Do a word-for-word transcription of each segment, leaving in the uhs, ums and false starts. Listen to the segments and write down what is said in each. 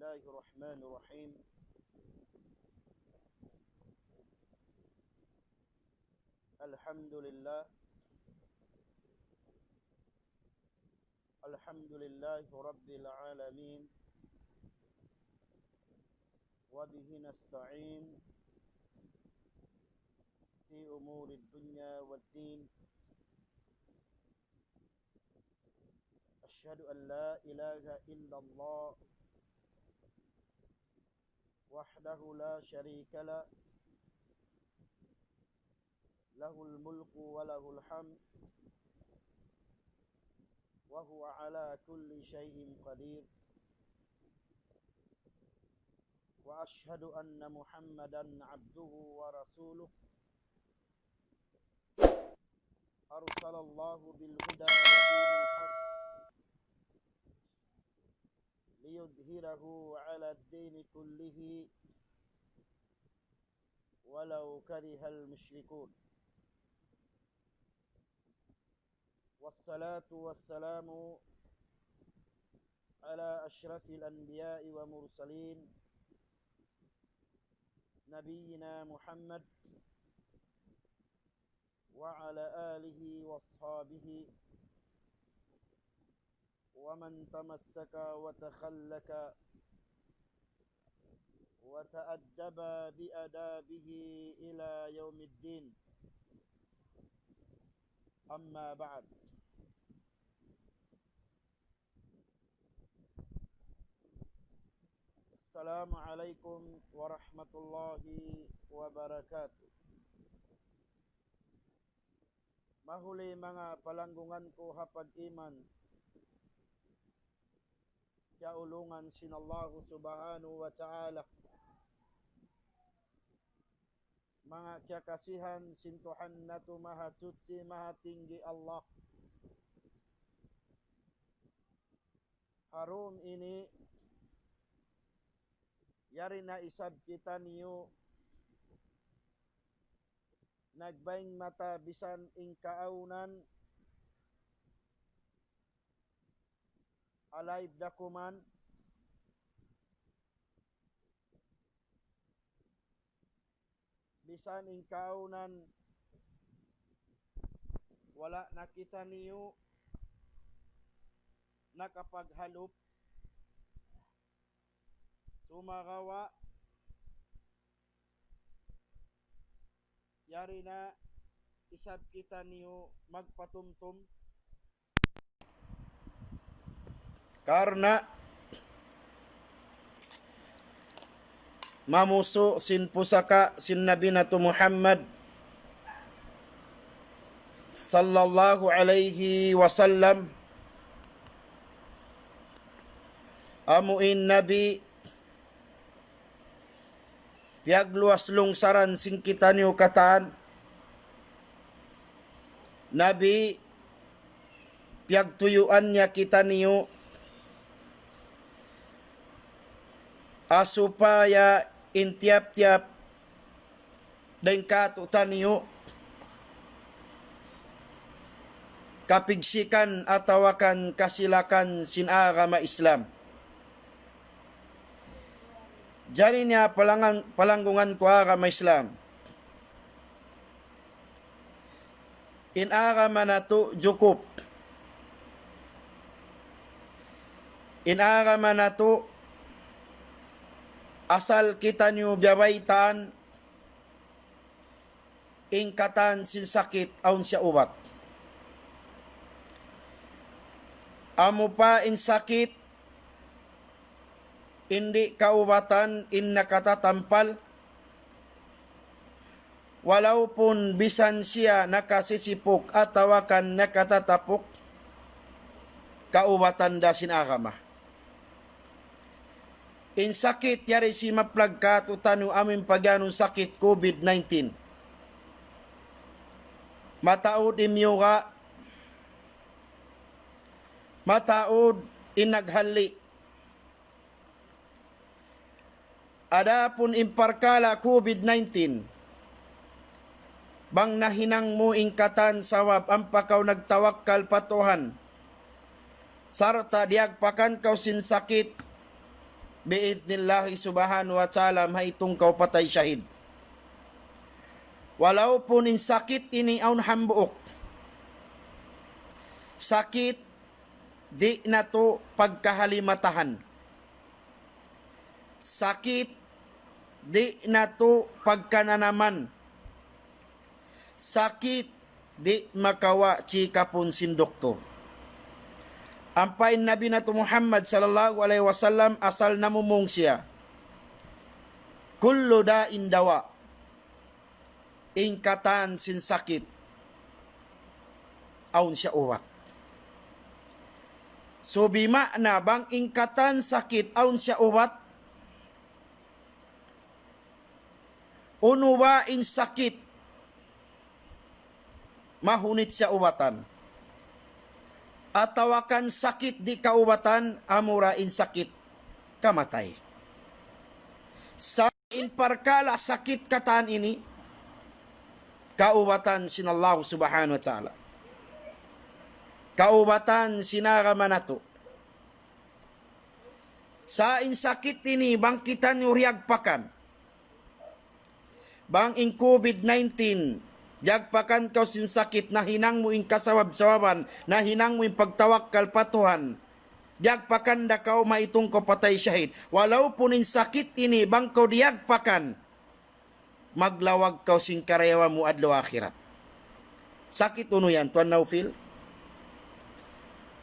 الله الرحمن الرحيم. الحمد لله. الحمد لله رب العالمين. وبه نستعين في أمور الدنيا والدين. أشهد أن لا إله إلا الله وحده لا شريك له، له الملك وله الحمد، وهو على كل شيء قدير. وأشهد أن محمدا عبده ورسوله، أرسله الله بالهدى ودين الحق ليظهره على الدين كله ولو كره المشركون. والصلاة والسلام على أشرف الأنبياء والمرسلين، نبينا محمد وعلى آله وأصحابه ومن تمسك وتخلق وتأدب بآدابه إلى يوم الدين. أما بعد. السلام عليكم ورحمة الله وبركاته. Mahuli manga palanggungan ku ha pag-iman, kiyaulungan sin Allahu Subhanahu wa Ta'ala, manga kiyakasihan sin Tuhan natu' Mahasuchi, Mahatinggi Allah. Ha dum ini, yari na isab kitaniyu nagbaying mata bisan in kaawnan, alive da kuman, bisan in kaawnan wala' na kitaniyu nakapaghalup, sumagawa' yari na isab kitaniyu magpatumtum. Karna' mamusu' sin pusaka sin Nabi natu' Muhammad sallallahu alayhi wasallam, amu in Nabi piyagluwas lungsaran sin kitaniyu katan. Nabi, piyagtuyuan niya kitaniyu, ha supaya in tiyap-tiyap dayn kātu'niyu kapigsikan atawa kan kasilakan sin agama Islam. Jari niya palangan-, palanggungan ku agama Islam. In agama natu' jukup. In agama natu' asal kitaniyu biyabaytaan, in katan sin sakit awn siya ubat. Amu pa in sakit, di' kaubatan in nakatatampal, walaupun bisan siya nakasisipuk atawa kan nakatatapuk, kaubatan da sin agama. In sakit yari simaplag kātu'niyu amu in pagiyanun sakit COVID nineteen. Mataud in miyuga', mataud in naghalli'. Adapun in parkala' COVID nineteen, bang nahinang mu in katan sabab ampa kaw nagtawakkal pa Tuhan, sarta' diyagpakan kaw sin sakit, bi'idhnillahi subhanahu wa ta'ala, mahitung kaw patay shahid. Walaupun in sakit ini awn hambuuk. Sakit di' natu' pagkahalimatahan. Sakit di' natu' pagkananaman. Sakit di' makawa' chikapun sin doktor. Ampa in Nabi natu' Muhammad sallallahu alayhi wasallam asal namumung siya. كل داء دواء. In katan sin sakit, awn siya ubat. So, bima'na bang in katan sakit, awn siya ubat, unu ba in sakit mahunit siya ubatan? Atawa kan sakit di' kaubatan, amura in sakit kamatay. Sa' in parkala' sakit katan ini, kaubatan sin Allah subhanahu wa ta'ala. Kaubatan sin agama natu'. Sa' in sakit ini, bang kitaniyu diyagpakan. Bang in COVID nineteen, diyagpakan kaw sin sakit, nahinang mu in kasabab-sababan, nahinang mu in pagtawakkal pa Tuhan. Diyagpakan da kaw, mahitung kaw patay shahid. Walaupun in sakit ini, bang kaw diyagpakan, maglawag kaw sin karayawan mu adlaw akhirat. Sakit unu yan, Tuan Naufil?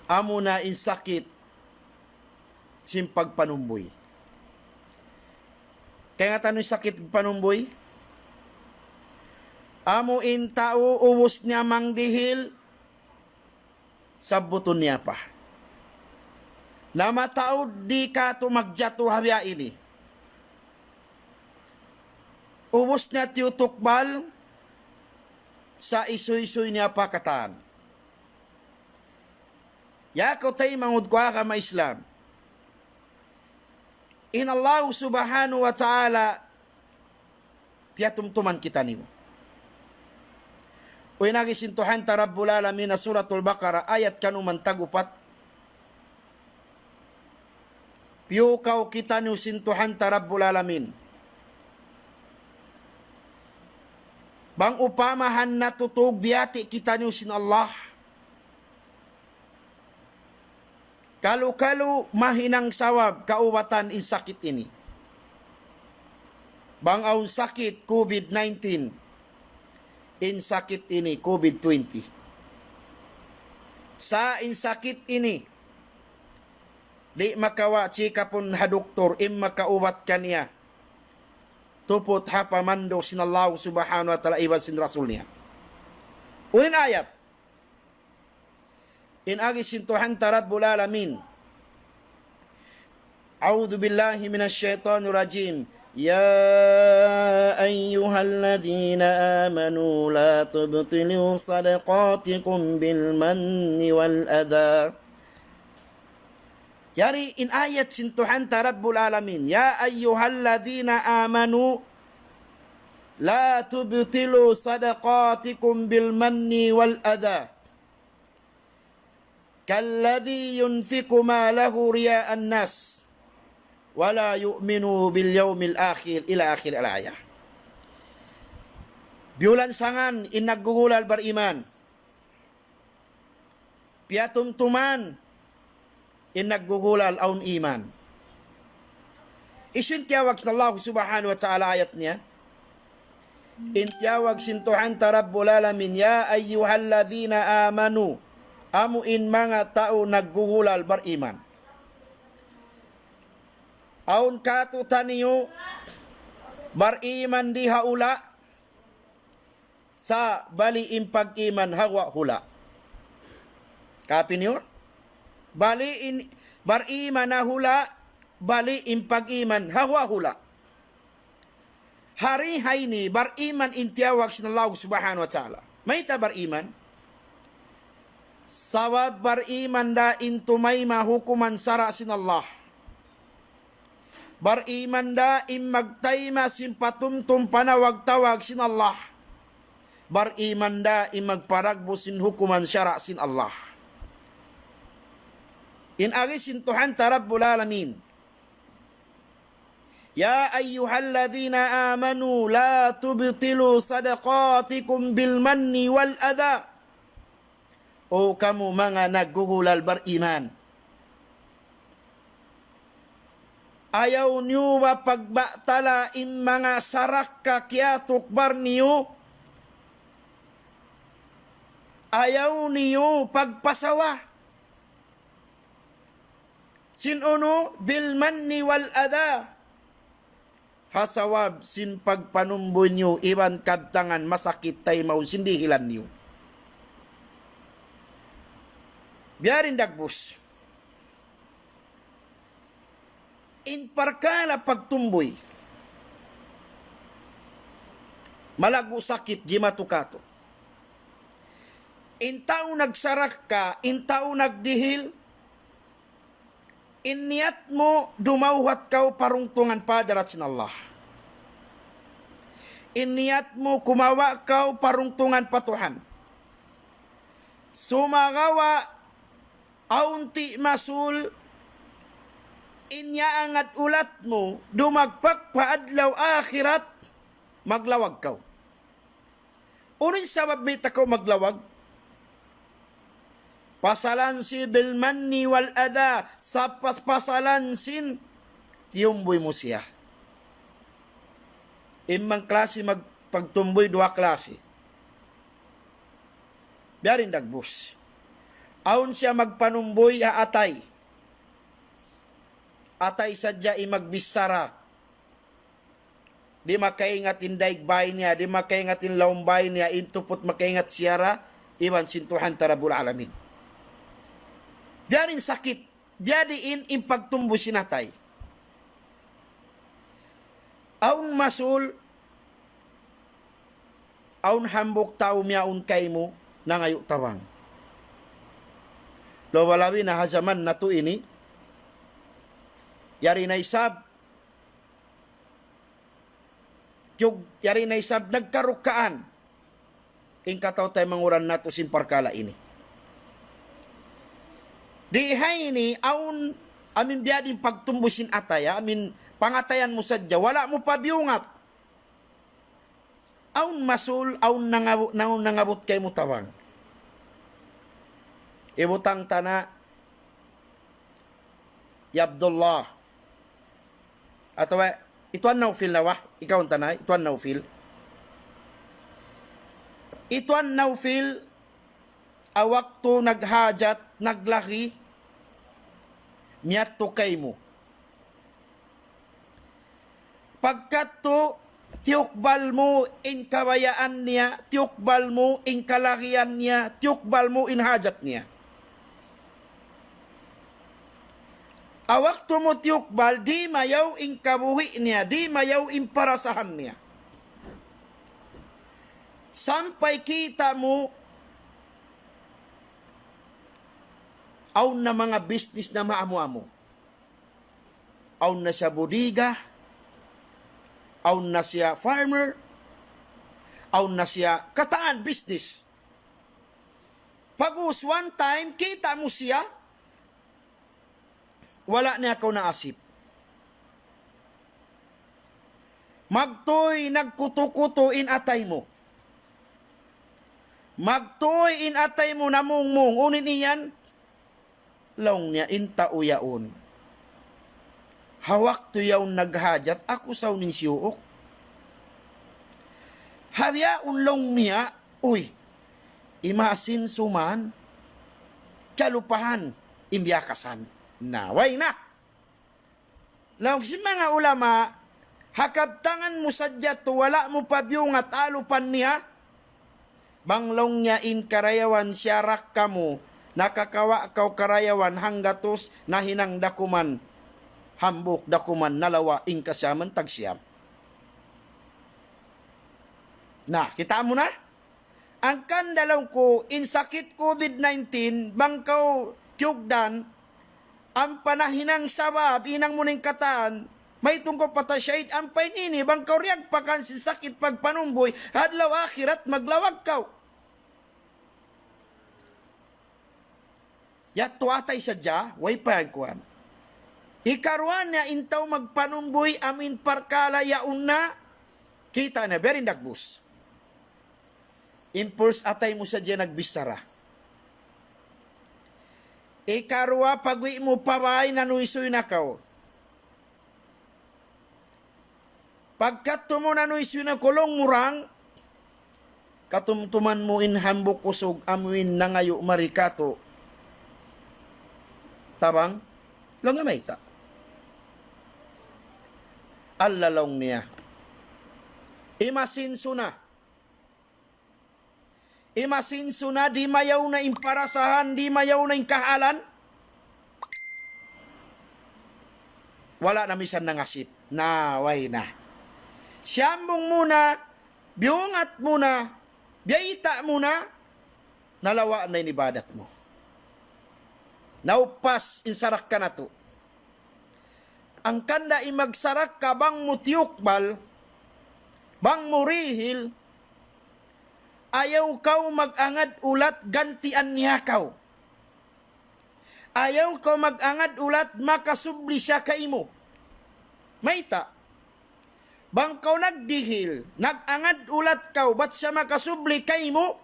Amuna in sakit sin pagpanumbuy. Kaingatan niyu in sakit panumbuy? Amu in tau ubus niya mangdihil, sabbutun niya pa. Na mataud di' katu' magjatu ha biya' ini. Ubus niya tiyutukbal, sa' isuysuy niya pa katan. Ya kaw taymanghud ku agama Islam. In Allah subhanahu wa ta'ala piyatumtuman kitaniyu. Uy, in agi sin Tuhan ta Rabbul Alamin ha Suratul Baqarah, ayat kanuman tag-upat. Piyukaw kitaniyu sin Tuhan ta Rabbul Alamin. Bang upamahan natutug biyati' kitaniyu sin Allah, kalu-kalu mahinang sabab kaubatan in sakit ini. Bang awn sakit COVID nineteen, in sakit ini COVID twenty. Sa' in sakit ini, di' makawa' chikapun ha doktor, in makaubat kaniya, tuput ha pamandu' sin Allah subhanahu wa ta'ala iban sin Rasul niya. Unu in ayat? In agi sin Tuhan ta Rabbul Alamin. أعوذ بالله من الشيطان الرجيم. يا أيها الذين آمنوا لا تبطلوا صدقاتكم بالمن والأذى. Yari in ayat sin Tuhan ta Rabbul Alamin. يا أيها الذين آمنوا لا تبطلوا صدقاتكم بالمن والأذى. كالذي ينفق ماله رئاء الناس ولا يؤمن باليوم الآخر إلى آخر الآية. Biyulansangan in naggugulal bariman. Piyatumtuman in naggugulal awn iman. Hisiyu in tiyawag sin Allah subhanahu wa ta'ala ayat niya? In tiyawag sin Tuhan ta Rabbul Alamin, يا أيها الذين آمنوا, amu in manga tau naggugulal bariman. Awn katu'taniyu bariman di ha hula', sa' bali' in pag-iman ha guwa' hula'. Kapi niyu? Bali' in, bariman ha hula', bali' in pag-iman ha guwa' hula'. Hari ha ini bariman in tiyawag sin Allah subhanahu wa ta'ala. Mayta' bariman? Sabab bariman da in tumayma' hukuman sara' sin Allah. Bariman da in magtayma' sin patumtum panawag-tawag sin Allah. Bariman da in magparagbu sin hukuman sara' sin Allah. In agi sin Tuhan ta Rabbul Alamin. يا أيها الذين آمنوا لا تبطلوا صدقاتكم بالمن والأذى. O kamu manga naggugulal bariman, ayaw niyu ba pagbatala in manga sarakka kiyatukbal niyu, ayaw niyu pagpasawa. Sin unu, بالمن والأذى. Ha sabab sin pagpanumbuy niyu iban kabtangan masakit taymaun sin dihilan niyu. Biya' diin dagbus. In parkala' pagtumbuy, malaggu' sakit jimatu katu'. In tau nagsarakka, in tau nagdihil, in niyat mu dumawhat kaw parungtungan pa hadarat sin Allah. In niyat mu kumawa' kaw parungtungan pa Tuhan. Sumagawa' awn ti' masul in yaangat ulat mu dumagpak pa adlaw akhirat, maglawag kaw. Unu in sabab mayta' kaw maglawag? Pasalan sin بالمن والأذى, sapas pasalan sin tiyumbuy mu siya. In manga klasi mag-, pagtumbuy duwa klasi. Biya' diin dagbus. Awn siya magpanumbuy ha atay. Atay sadja in magbichara. Di' makaingat in daig bay niya, di' makaingat in lawm bay niya, in tuput makaingat siya ra, iban sin Tuhan ta Rabbul Alamin. Biya' diin sakit, biya' diin in pagtumbuy sin atay. Awn masul, awn hambuuk tau miyawn kaymu, nangayu' tabang. Labi-labi na ha jaman natu' ini, yari na isab, Tiyug-, yari na isab nagkarukaan. In kataw-taymanghuran natu' sin parkala' ini. Di ha ini, awn, amin biya' diin pagtumbuy sin atay, amin pangatayan mu sadja, wala' mu pa biyungat. Awn masul, awn nangabu-, awn nangabut kaymu tabang. Ibutang ta na, ya Abdullah. Atawa, hi Tuan Naufil na ba? Ikaw in tanay, hi Tuan Naufil. Hi Tuan Naufil, ha waktu naghajat, naglagi, miyadtu kaymu. Pagkadtu, tiyukbal mu in kabayaan niya, tiyukbal mu in kalagihan niya, tiyukbal mu in hajat niya. Ha waktu mu tiyukbal, di' mayaw in kabuhi' niya, di' mayaw in parasahan niya. Sampay kita' mu, awn na manga business na maamu-amu. Awn na siya bodega, awn na siya farmer, awn na siya katan business. Pag'ubus one time, kita' mu siya, wala' niya kaw naasip. Magtuy nagkutu-kutu in atay mu. Magtuy in atay mu namungmung, unu in yan? Laung niya in tau yaun. Ha waktu yaun naghajat, aku sa unu in siyuuk. Ha bihaun laung niya, uy, imasin suman, kalupahan, in biyakasan. Na, way na. Laung sin manga ulama, ha kabtangan mu sadja tu wala' mu pa biyungat alupan niya, bang laung niya in karayawan siyarak kamu, nakakawa' kaw karayawan hanggatus nahinang dakuman, hambuuk dakuman nalawa' in kasiyaman tagsiyam. Na, kita' mu na? Hangkan da laung ku, in sakit covid nineteen, bang kaw tiyugdan, ampa nahinang sabab, hinang mu na in katan, maytung kaw patay shahid, ampa in ini, bang kaw riyagpakan sin sakit pagpanumbuy, ha adlaw akhirat, maglawag kaw. Yadtu atay sadja, way pa yan kuwan. Ikaruwa niya in tau magpanumbuy amu in parkala' yaun na kita' niya, biya' diin dagbus. In first atay mu sadja nagbichara. Ikaruwa, pag-uwi' mu pa bāy nanuysuy na kaw. Pagkadtu mu nanuysuy na kulung murang, katumtuman mu in hambuuk usug amu in nangayu' mari kātu'. Tabang, laung niya mayta'. Alla laung niya. Imasinsu na. Imasinsu na, di' mayaw na in parasahan, di' mayaw na in kahalan. Wala' na misan nangasip. Na, way na. Siyambung mu na, biyungat mu na, biyayta' mu na, nalawa' na in ibadat mu. Naupas in sarakka natu'. Hangkan da in magsarakka bang mu tiyukbal, bang mu dihil, ayaw kaw mag-angad ulat gantian niya kaw. Ayaw kaw mag-angad ulat makasubli siya kaymu. Mayta'? Bang kaw nagdihil, nag-angad ulat kaw, bat siya makasubli kaymu,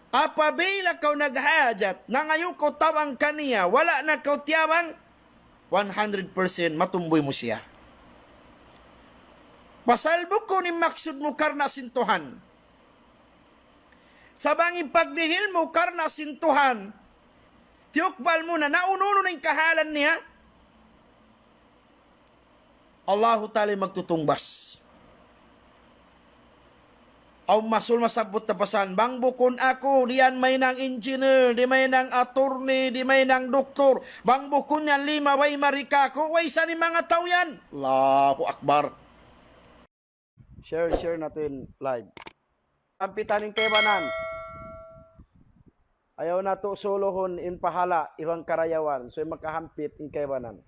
apabila kaw naghajat, nangayu' kaw tabang kaniya, wala' na kaw tiyabang, one hundred percent matumbuy mu siya. Pasal bukun in maksud mu karna' sin Tuhan. Sa' bang in pagdihil mu karna' sin Tuhan, tiyukbal mu na, na unu-unu na in kahalan niya, Allahu Ta'ala in magtutungbas. Awn masul masabbut ta pasan, bang bukun aku, di' yan mahinang engineer, di' mahinang attorney, di' mahinang doktor, bang bukun yan lima way mari kāku', way sa in manga tau yan. Allahu Akbar. Share, share natu' in live. Ampitan in kaibanan. Ayaw natu' suluhun in pahala' iban karayawan. So, makahampit in kaibanan.